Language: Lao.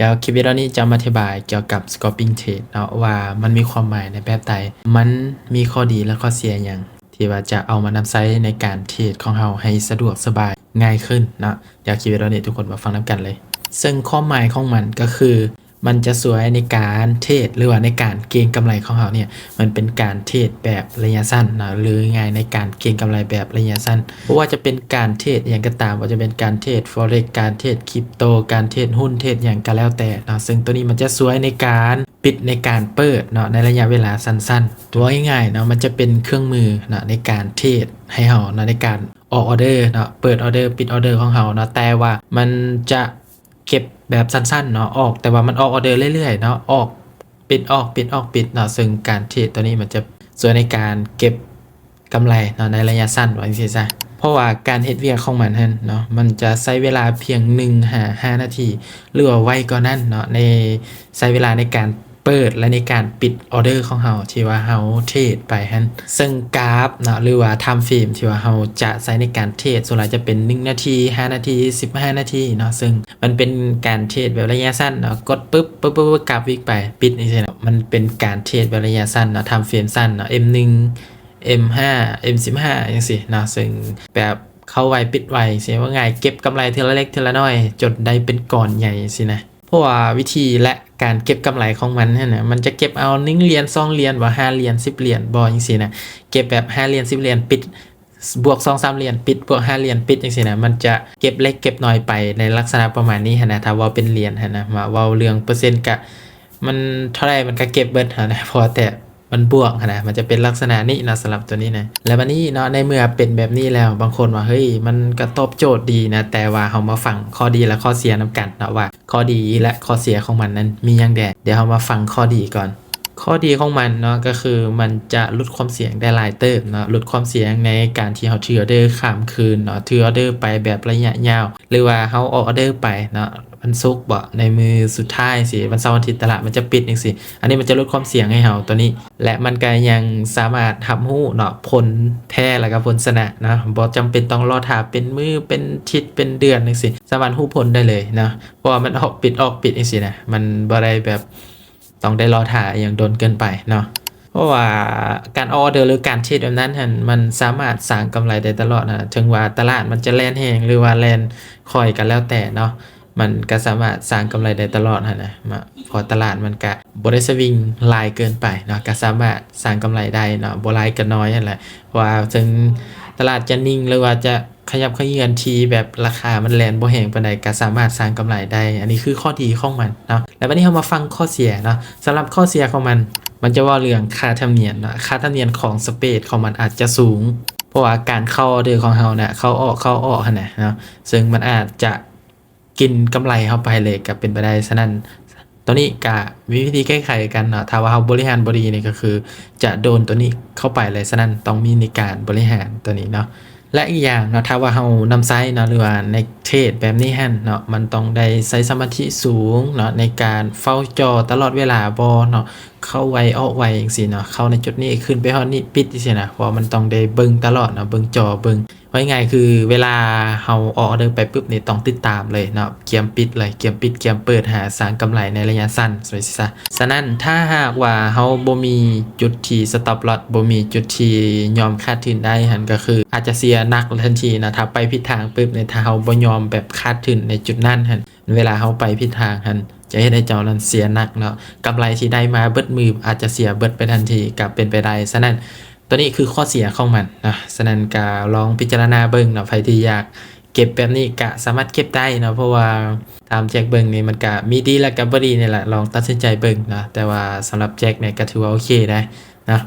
ດຽວຄລິບວິດີໂອນີ້ຈະມາອະທິບາຍກ່ຽວກັບ scalping trade ເນາະ ວ່າມັນມີຄວາມໝາຍໃນແບບໃດ, ມັນມີຂໍ້ດີ ແລະ ຂໍ້ເສຍຫຍັງ ທີ່ວ່າຈະເອົາມານຳໃຊ້ໃນການເທຣດຂອງເຮົາໃຫ້ສະດວກສະບາຍງ່າຍຂຶ້ນເນາະ. ດຽວຄລິບວິດີໂອນີ້ທຸກຄົນມາຟັງນຳກັນເລີຍ. ເຊິ່ງຄວາມໝາຍຂອງມັນກໍຄື ມັນຈະຊ່ວຍໃນການເທຣດ ຫຼືວ່າໃນການເກັງກຳໄລຂອງເຮົາເນຍ, ມັນເປັນການເທຣດແບບໄລຍະສັ້ນເນາະ ຫຼືງ່າຍໃນການເກັງກຳໄລແບບໄລຍະສັ້ນ. ບໍ່ວ່າຈະເປັນການເທຣດຫຍັງກໍຕາມ, ບໍ່ວ່າຈະເປັນການເທຣດ Forex, ການເທຣດ Crypto, ການເທຣດຫຸ້ນ, ເທຣດຫຍັງກໍແລ້ວແຕ່ເນາະ. ເຊິ່ງໂຕນີ້ມັນຈະຊ່ວຍໃນການປິດ ໃນການເປີດເນາະ ໃນໄລຍະເວລາສັ້ນໆ. ເວົ້າງ່າຍໆເນາະ, ມັນຈະເປັນເຄື່ອງມືເນາະ ໃນການເທຣດໃຫ້ເຮົາເນາະ ໃນການອອກອອເດີເນາະ, ເປີດອອເດີ ປິດອອເດີຂອງເຮົາເນາະ. ແຕ່ວ່າມັນຈະ ເກັບແບບສັ້ນໆເນາະ ອອກ ແຕ່ວ່າມັນອອກອອເດີເລື້ອຍໆເນາະ, ອອກ ປິດ ອອກ ປິດ ອອກ ປິດເນາະ. ເຊິ່ງການເທຣດໂຕນີ້ມັນຈະຊ່ວຍໃນການເກັບກຳໄລເນາະ ໃນໄລຍະສັ້ນ ວ່າຈັ່ງຊີ້ຊະ. ເພາະວ່າການເຮັດວຽກຂອງມັນຫັ້ນເນາະ ມັນຈະໃຊ້ເວລາພຽງໜຶ່ງຫາຫ້ານາທີ ຫຼືວ່າໄວກວ່ານັ້ນເນາະ ໃນ ໃຊ້ເວລາໃນການເປີດ ແລະ ໃນການປິດອອເດີຂອງເຮົາ ທີ່ວ່າເຮົາເທຣດໄປຫັ້ນ. ເຊິ່ງກາຟເນາະ ຫຼືວ່າ time frame ທີ່ວ່າເຮົາຈະໃຊ້ໃນການເທຣດ ສ່ວນຫຼາຍຈະເປັນໜຶ່ງນາທີ, ຫ້ານາທີ, ສິບຫ້ານາທີເນາະ. ເຊິ່ງມັນເປັນການເທຣດແບບໄລຍະສັ້ນເນາະ, ກົດປຶບ ປຶບ ປຶບ ກາຟວິກໄປ ປິດ ຈັ່ງຊີ້ເນາະ. ມັນເປັນການເທຣດແບບໄລຍະສັ້ນເນາະ, time frame ສັ້ນເນາະ, ເອັມໜຶ່ງ ເອັມຫ້າ ເອັມສິບຫ້າ ຈັ່ງຊີ້ເນາະ. ເຊິ່ງແບບເຂົ້າໄວປິດໄວ ຊິວ່າງ່າຍ ເກັບກຳໄລເທື່ອລະເລັກເທື່ອລະນ້ອຍ ຈົນໄດ້ເປັນກ້ອນໃຫຍ່ ຈັ່ງຊີ້ນະ. ເພາະວ່າວິທີ ແລະ ການເກັບກຳໄລຂອງມັນຫັ້ນນະ ມັນຈະເກັບເອົາໜຶ່ງຫຼຽນ ສອງຫຼຽນບໍ ຫ້າຫຼຽນ ສິບຫຼຽນບໍ ຈັ່ງຊີ້ນະ. ເກັບແບບຫ້າຫຼຽນ ສິບຫຼຽນ ປິດ ບວກສອງສາມຫຼຽນ ປິດ ບວກຫ້າຫຼຽນ ປິດ ຈັ່ງຊີ້ນະ. ມັນຈະເກັບເລັກເກັບນ້ອຍໄປໃນລັກສະນະປະມານນີ້ຫັ້ນນະ. ຖ້າເວົ້າເປັນຫຼຽນຫັ້ນນະ ມາເວົ້າເລື່ອງເປີເຊັນກະ ມັນເທົ່າໃດມັນກະເກັບເບິດຫັ້ນນະ ເພາະວ່າແຕ່ ມັນບວກຫັ້ນນະ ມັນຈະເປັນລັກສະນະນີ້ເນາະ ສຳລັບໂຕນີ້ນະ. ແລ້ວບາດນີ້ເນາະ ໃນເມື່ອເປັນແບບນີ້ແລ້ວ ບາງຄົນວ່າ ເຮີ້ຍ ມັນກໍຕອບໂຈດດີນະ, ແຕ່ວ່າເຮົາມາຟັງຂໍ້ດີ ແລະ ຂໍ້ເສຍນຳກັນເນາະ ວ່າຂໍ້ດີ ແລະ ຂໍ້ເສຍຂອງມັນນັ້ນມີຫຍັງແດ່. ດຽວເຮົາມາຟັງຂໍ້ດີກ່ອນ. ຂໍ້ດີຂອງມັນເນາະ ກໍຄືມັນຈະຫຼຸດຄວາມສ່ຽງໄດ້ຫຼາຍເຕີບເນາະ, ຫຼຸດຄວາມສ່ຽງໃນການທີ່ເຮົາຖືອອເດີຂ້າມຄືນເນາະ, ຖືອອເດີໄປແບບໄລຍະຍາວ ຫຼືວ່າເຮົາອອກອອເດີໄປເນາະ ວັນສຸກບໍ ໃນມື້ສຸດທ້າຍຊີ້ ວັນເສົາວັນອາທິດຕະຫຼາດມັນຈະປິດຈັ່ງຊີ້. ອັນນີ້ມັນຈະຫຼຸດຄວາມສ່ຽງໃຫ້ເຮົາໂຕນີ້ ແລະ ມັນກໍຍັງສາມາດຮັບຮູ້ເນາະ ຜົນແພ້ ແລ້ວກໍຜົນຊະນະເນາະ, ບໍ່ຈຳເປັນຕ້ອງລໍຖ້າເປັນມື້ ເປັນທິດ ເປັນເດືອນຈັ່ງຊີ້ ສາມາດຮູ້ຜົນໄດ້ເລີຍເນາະ, ເພາະວ່າມັນອອກປິດ ອອກປິດຈັ່ງຊີ້ນະ, ມັນບໍ່ໄດ້ແບບຕ້ອງໄດ້ລໍຖ້າອີ່ຫຍັງດົນເກີນໄປເນາະ. ເພາະວ່າການອອກອອເດີ ຫຼື ການເທຣດແບບນັ້ນຫັ້ນ ມັນສາມາດສ້າງກຳໄລໄດ້ຕະຫຼອດນະ, ເຖິງວ່າຕະຫຼາດມັນຈະແລ່ນແຮງ ຫຼືວ່າແລ່ນຄ່ອຍກໍແລ້ວແຕ່ເນາະ, ມັນກໍສາມາດສ້າງກຳໄລໄດ້ຕະຫຼອດຫັ້ນນະ, ມາ ເພາະຕະຫຼາດມັນກະບໍ່ໄດ້ສະວິງຫຼາຍເກີນໄປເນາະ, ກະສາມາດສ້າງກຳໄລໄດ້ເນາະ, ບໍ່ຫຼາຍກໍໜ້ອຍຫັ້ນແຫຼະ. ເພາະວ່າເຖິງຕະຫຼາດຈະນິ່ງ ຫຼືວ່າຈະຂະຫຍັບຂະເຫຍື່ອນທີ່ແບບລາຄາມັນແລ່ນບໍ່ແຮງປານໃດ ກະສາມາດສ້າງກຳໄລໄດ້. ອັນນີ້ຄືຂໍ້ດີຂອງມັນເນາະ. ແລ້ວບັດນີ້ເຮົາມາຟັງຂໍ້ເສຍເນາະ. ສຳລັບຂໍ້ເສຍຂອງມັນ ມັນຈະເວົ້າເລື່ອງຄ່າທຳນຽມເນາະ, ຄ່າທຳນຽມຂອງສະເປດຂອງມັນອາດຈະສູງ ເພາະວ່າການເຂົ້າອອເດີຂອງເຮົານະ ເຂົ້າອອກ ເຂົ້າອອກຫັ້ນນະເນາະ, ເຊິ່ງມັນອາດຈະ ກິນກຳໄລເຮົາໄປເລີຍກໍເປັນໄປໄດ້. ສະນັ້ນ ໂຕນີ້ກະມີວິທີແກ້ໄຂກັນເນາະ, ຖ້າວ່າເຮົາບໍລິຫານບໍ່ດີນີ້ ກໍຄືຈະໂດນໂຕນີ້ເຂົ້າໄປເລີຍ. ສະນັ້ນຕ້ອງມີໃນການບໍລິຫານໂຕນີ້ເນາະ. ແລະ ອີກຢ່າງເນາະ ຖ້າວ່າເຮົານຳໃຊ້ເນາະ ຫຼືວ່າໃນເທຣດແບບນີ້ຫັ້ນເນາະ ມັນຕ້ອງໄດ້ໃຊ້ສະມາທິສູງເນາະ ໃນການເຝົ້າຈໍຕະຫຼອດເວລາບໍເນາະ, ເຂົ້າໄວອອກໄວຈັ່ງຊີ້ເນາະ, ເຂົ້າໃນຈຸດນີ້ຂຶ້ນໄປຮອດນີ້ປິດຈັ່ງຊີ້ນະ, ເພາະວ່າມັນຕ້ອງໄດ້ເບິ່ງຕະຫຼອດເນາະ, ເບິ່ງຈໍເບິ່ງ ເວົ້າງ່າຍໆ ຄືເວລາເຮົາອອກອອເດີໄປປຶບນີ້ ຕ້ອງຕິດຕາມເລີຍເນາະ, ກຽມປິດເລີຍ ກຽມປິດ ກຽມເປີດ ຫາສ້າງກຳໄລໃນໄລຍະສັ້ນ ວ່າຊັ້ນຊະ. ສະນັ້ນ ຖ້າຫາກວ່າເຮົາບໍ່ມີຈຸດທີ່ stop loss ບໍ່ມີຈຸດທີ່ຍອມຂາດທຶນໄດ້ຫັ້ນ ກໍຄືອາດຈະເສຍໜັກທັນທີເນາະ. ຖ້າໄປຜິດທາງປຶບນີ້ ຖ້າເຮົາບໍ່ຍອມແບບຂາດທຶນໃນຈຸດນັ້ນຫັ້ນ ເວລາເຮົາໄປຜິດທາງຫັ້ນ ຈະເຮັດໃຫ້ເຈົ້ານັ້ນເສຍໜັກເນາະ, ກຳໄລທີ່ໄດ້ມາເບິດມື້ອາດຈະເສຍເບິດໄປທັນທີກໍເປັນໄປໄດ້. ສະນັ້ນ ໂຕນີ້ຄືຂໍ້ເສຍຂອງມັນເນາະ, ສະນັ້ນກໍລອງພິຈາລະນາເບິ່ງເນາະ, ໃຜທີ່ຢາກເກັບແບບນີ້ກໍສາມາດເກັບໄດ້ເນາະ, ເພາະວ່າຕາມແຈັກເບິ່ງນີ້ ມັນກໍມີດີ ແລະ ກໍບໍ່ດີນີ້ແຫຼະ, ລອງຕັດສິນໃຈເບິ່ງເນາະ. ແຕ່ວ່າສຳລັບແຈັກນີ້ກໍຖືວ່າໂອເຄໄດ໋ເນາະ.